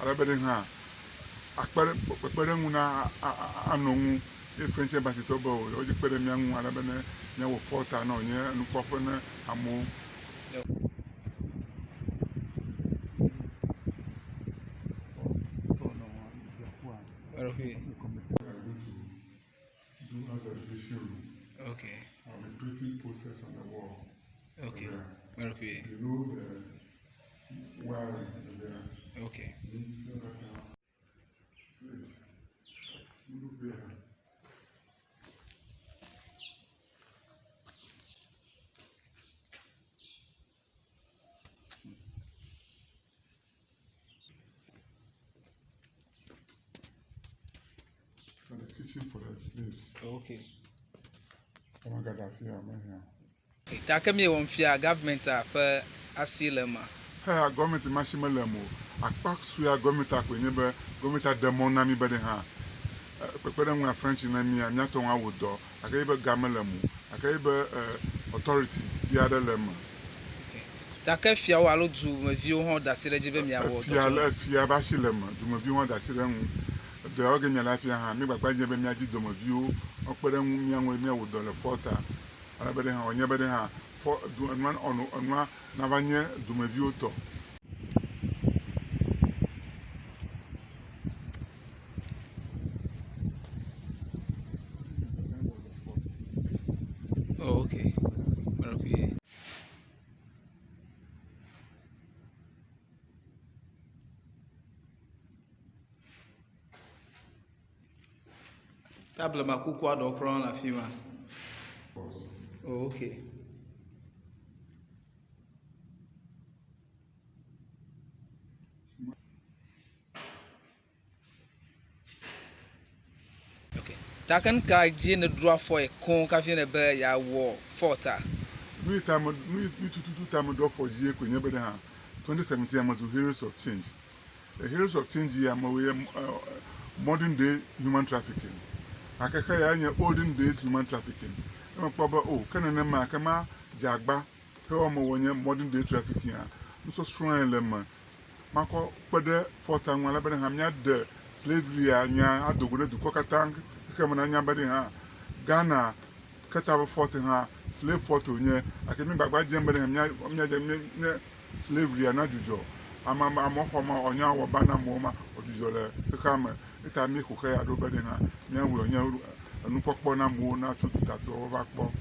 Ale be ɖe hã akpe ɖe kpekpeɖeŋu na anɔ ŋu ye French Embassy tɔwo be o yewo dzi kpe ɖe mía ŋu ale be ne míawɔ fort ne wònye nukpɔƒe ne amewo. Okay. Do as exhibition room. Okay. I'll be putting posters on the wall. Okay. Yeah. Okay. You know the wiring there. Okay. Please. Look there. So the kitchen for the slaves. Okay. Oh my God, I feel I'm here. Okay. Ta ke mi wɔm fia government a ƒe asi le ema. Heya gɔmɛnti ma si mele eme o. Akpa sue gɔmɛnti koe nye be gɔmɛnti ɖe mɔ na mi be ɖe hã kpekpeɖeŋu ya French ne mia míate ŋu awɔ dɔ gake ye be ga mele eme o. Gake ye be authority vi aɖe le eme. Okay. Ta ke fiawo alo dumeviwo hã da asi ɖe edzi be miawɔ dɔ Fia tso. le fia be asi le eme. Dumeviwo hã da asi ɖe eŋu. Dɔ yawo ke mia le afia hã mi gbagba dzem be míadzi dumeviwo woakpe ɖe ŋu mía ŋu míawɔ dɔ le fort-a. Ale be ɖe hã wònye be ɖe hã fɔ du enua ɔno enua nava nye dumeviwo tɔ. Oh, okay. Okay. Ta blema kuku aɖewo kura le afi ma. Oh, okay. Okay. Ta ke nu ka dzie nèɖo afɔ yi koŋ kafi nèbe yeawɔ fort a? Nu yi ta me nu yi tututu ta meɖo afɔ dzie koe nye be ɖe hã 2017 mezu Heroes of Change. The Heroes of Change yi amewo ye modern day human trafficking. Gake xe ya nye olden days human trafficking. Ye mekpɔ be o ke nenema ke ma dze agba ke wɔm mewɔ nye modern day trafficking a, nusɔsrɔ̃e le eme. Makɔ kpe ɖe fɔta ŋu ale be ne hã míaɖe slavery nya ado go ne dukɔ katã xexeme nanya be ɖe hã Ghana Keta ƒe fort hã slave fort wònye gake mí gbagba dzem be ɖe mía míadze ne slavery nadzudzɔ. Ame ame amewo xɔ ma wònye awɔba na amewo ma wòdzudzɔ le xexea me. Eta míeƒo xe ya ɖo be ɖe hã míawɔe wònye enukpɔkpɔ na amewo na tso duta to wova kpɔ.